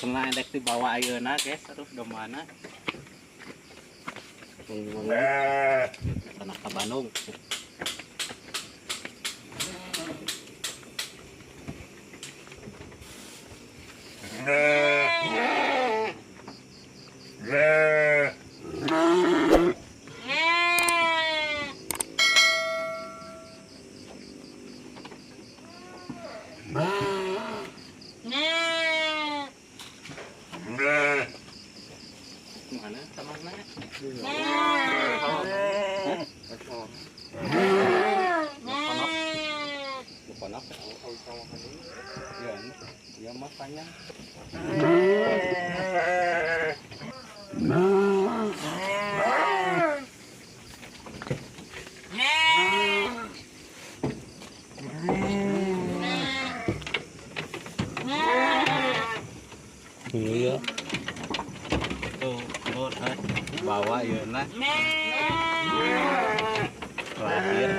Pernah dek dibawa ayeuna guys, aduh domana. Tanah ka Bandung. Mana temannya? Ya, mah panjang. Iya. Tuh, bawa ya nah. Lahir.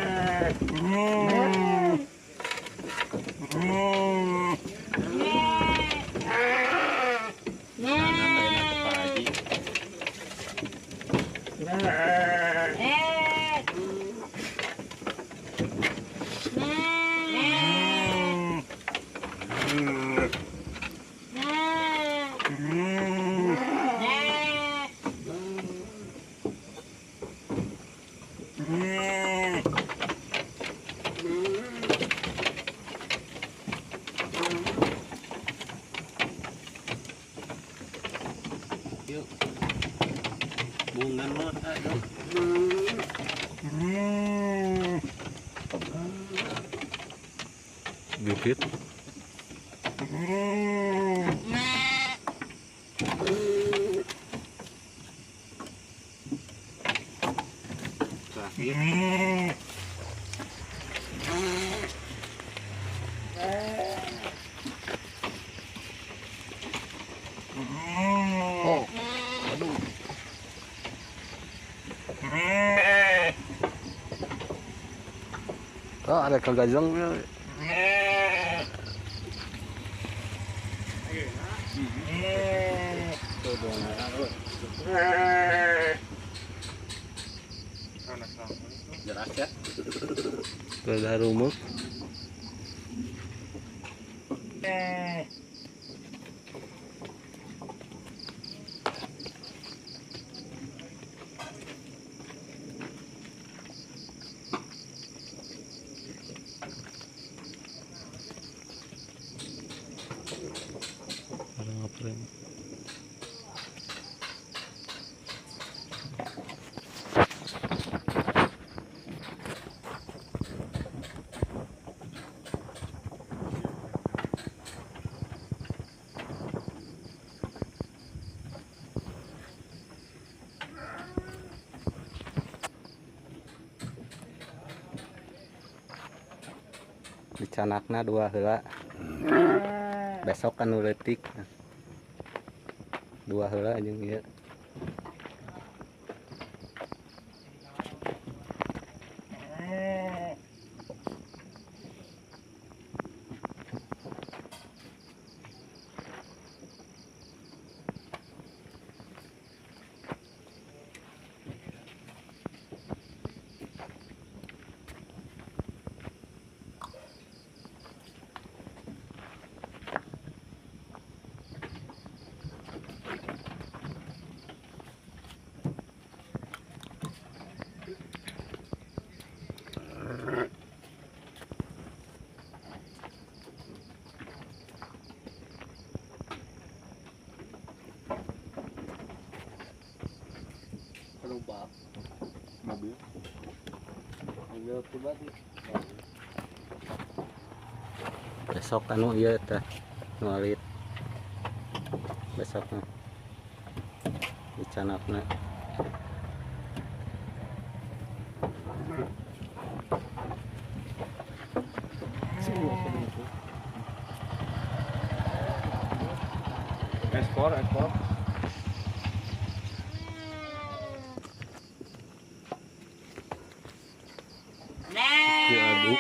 Yuk. Bungan lo, aduh. Bibit. Terakhir. Oh, aduh. Oh, ada kagajang. Jelas ya. Sudah rumuk. Dicanakna dua heula. Besok kan leutik. Dua heula jeung ieu. Mobil. Mobil pribadi. Besok anu ieu teh nu alit. Besok mah dicanakna. Ekspor, ekspor. Abu.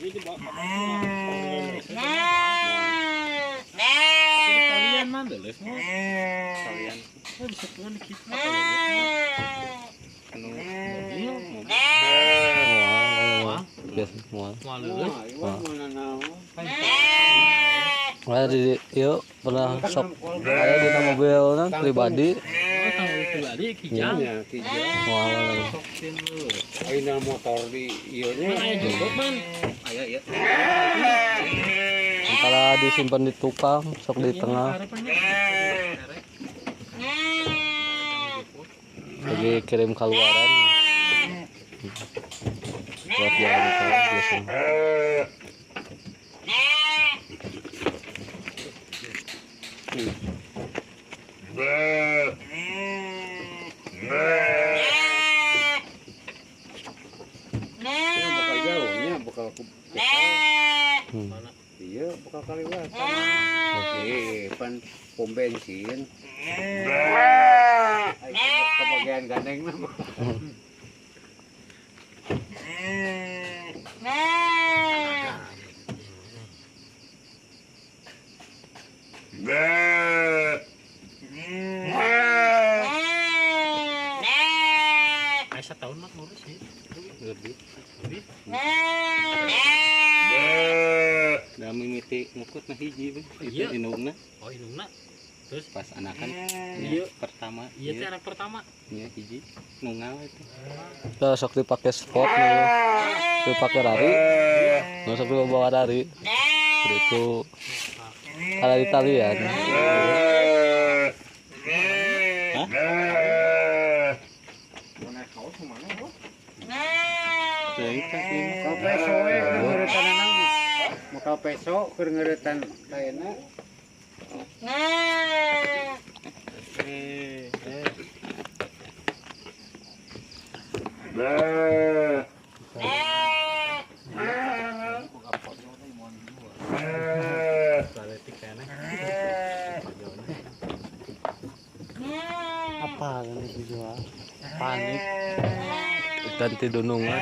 Mobil dibawa ke kalian mah beles mah. Kalian. Bisa tuh dikit. Anu mobil, mobil. Wah, biasa moal. Moal leuleus. Wah, di yuk pernah sok aya dina mobil pribadi. Pribadi kijang. Kijang. Moal. Ayeuna motor di ieu nya. Aya jogot man. Aya ieu. Antara disimpan di tukang, sok di tengah. Lagi kirim keluaran. Buat jalan tol biasanya. Bakal jauhnya, bakal ke iya, bakal kaliwat. Oke, pan pom bensin. Kebagian gandeng mah. Setahun mah ngurus sih. Lebih. Lebih. Da mimiti ngukut mah hiji we. Itu indungna. Oh, indungna. Terus pas anakan iya pertama. Iya teh anak pertama. Iya hiji nunggal itu. Tah sok dipake sport nih. Dipake lari. Nu sok dibawa lari. Itu kalau di talian. Hah? Kau peso we ngeuretan mah. Muka peso keur ngeuretan kaena. Apa yang dijual? Panik. Ganti dunungan.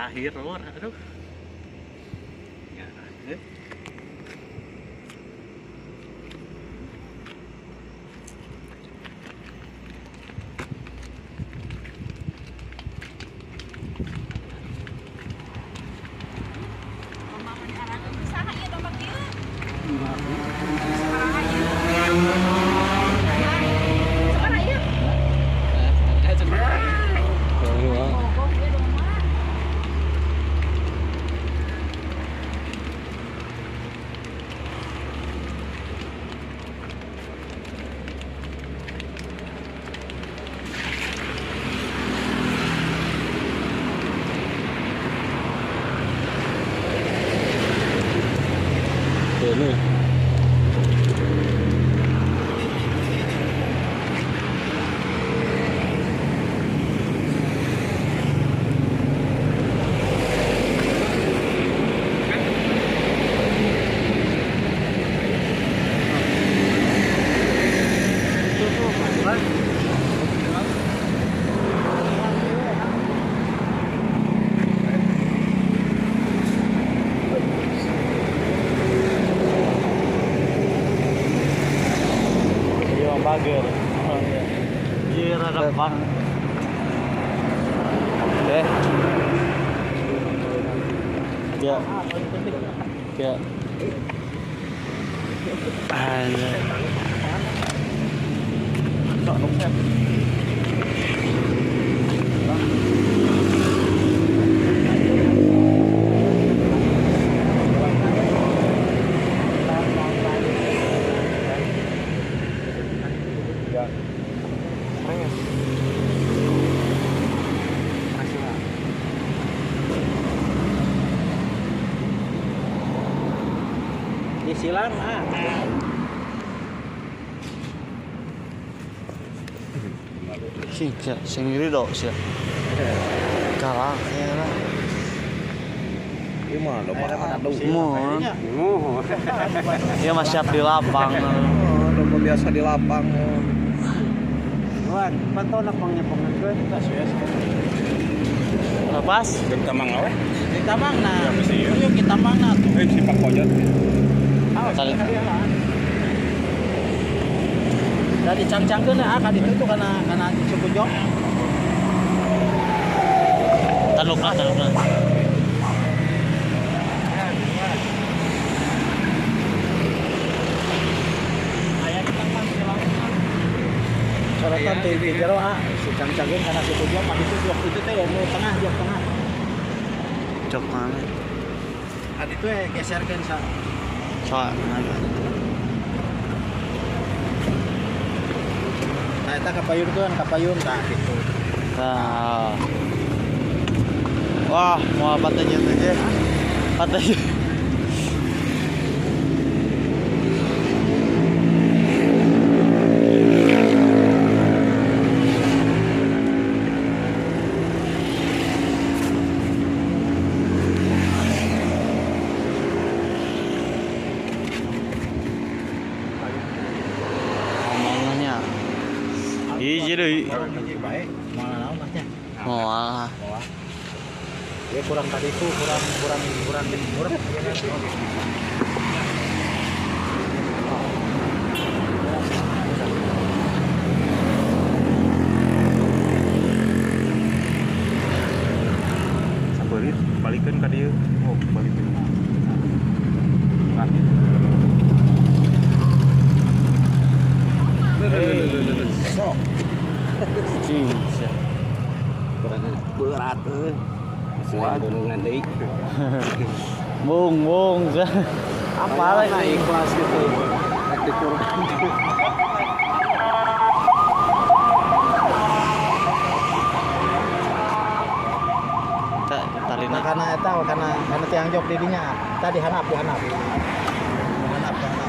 Terakhir lur, aduh. Ya, Ini. Bager. Iya, rada bang. Oke. Ya. Ya. Disilang ah. Sing sing ridho sih. Kalah ya lah. Ieu mah domba adu. Mohon. Iya mah siap di lapang. Domba biasa di lapang. Wan, pantau nak pangnya-pangnya Lepas. Kita mang we. Kita mang nah. Yuk kita mang nah tuh. Si Pak Kojot. Kali. Dari cangcangkeun ah ka ditu tuh kana kana suku jong. Talukna, talukna. Aya kita mang sorotan ti jero ah si cangcangkeun kana suku jong ka ditu jok itu teh nu tengah jok tengah. Jok mana? Ka ditu geserkeun sa. Soal nah, eta kapayun tuh kan kapayun tah gitu. Nah. Wah, mau apa aja aja. Patah. Hiji deui. Baik, moal naon masnya? Moal. Ya kurang tadi itu kurang kurang kurang kurang. Sabeurit balikeun ka dieu. Oh, balikeun. Nah. Sok. Berat euy. Wah, gunungan deui. Bung, bung. Apa lagi ikhlas gitu. Rek dikurban. Talina karena eta karena tiang jok di dinya. Tadi hanap, dihanap. Hanap, hanap.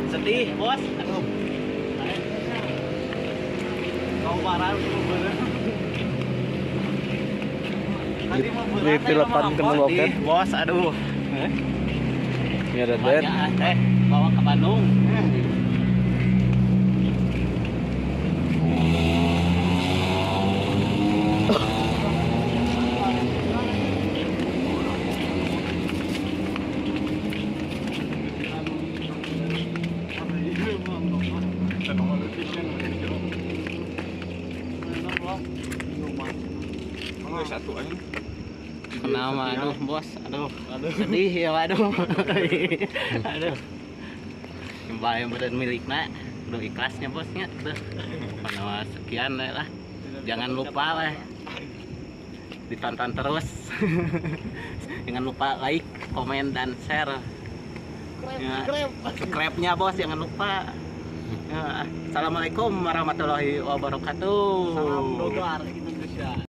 Sedih, bos. Aduh. Kau parah Ditilepan ke loket. Bos, aduh. Ini ada bed. Bawa ke Bandung. Kenapa, aduh bos, aduh, sedih ya, aduh, aduh, yang badan miliknya, udah ikhlasnya bosnya, tuh, pokoknya sekian lah, jangan lupa lah, ditonton terus, jangan lupa like, komen dan share, ya, subscribe-nya bos, jangan lupa. Ya, assalamualaikum warahmatullahi wabarakatuh. Salam dogar Indonesia.